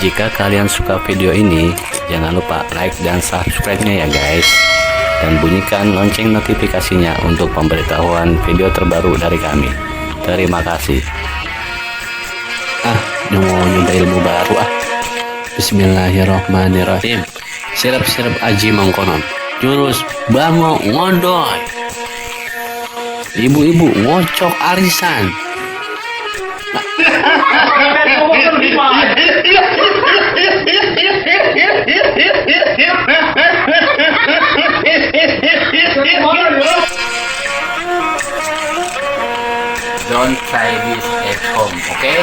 Jika kalian suka video ini, jangan lupa like dan subscribe-nya ya guys. Dan bunyikan lonceng notifikasinya untuk pemberitahuan video terbaru dari kami. Terima kasih. Nyoba ilmu baru Bismillahirrahmanirrahim. Sirap-sirap aji mangkonon. Jurus bango ngondoy. Ibu-ibu ngocok arisan. Don't try this at home, okay?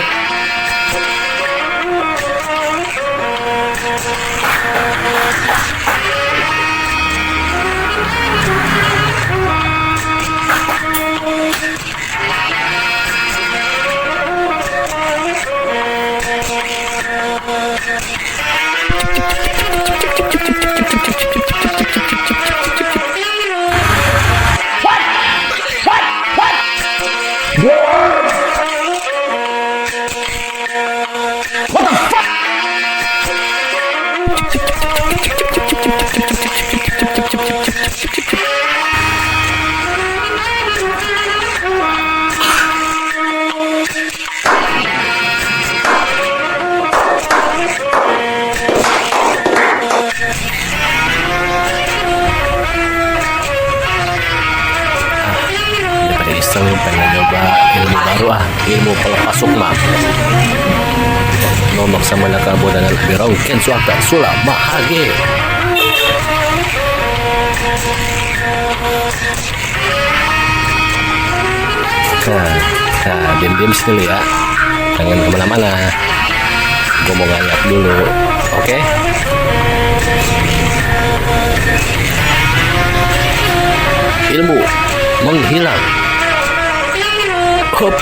Selalu pengen nyoba ilmu baru ilmu pelepas sukma. Nomok sama nakabo dan albirong ken suaka sula mahage. Diam-diam sekali ya, jangan kemana-mana. Gue mau ngayap dulu, oke? Ilmu menghilang. Hop.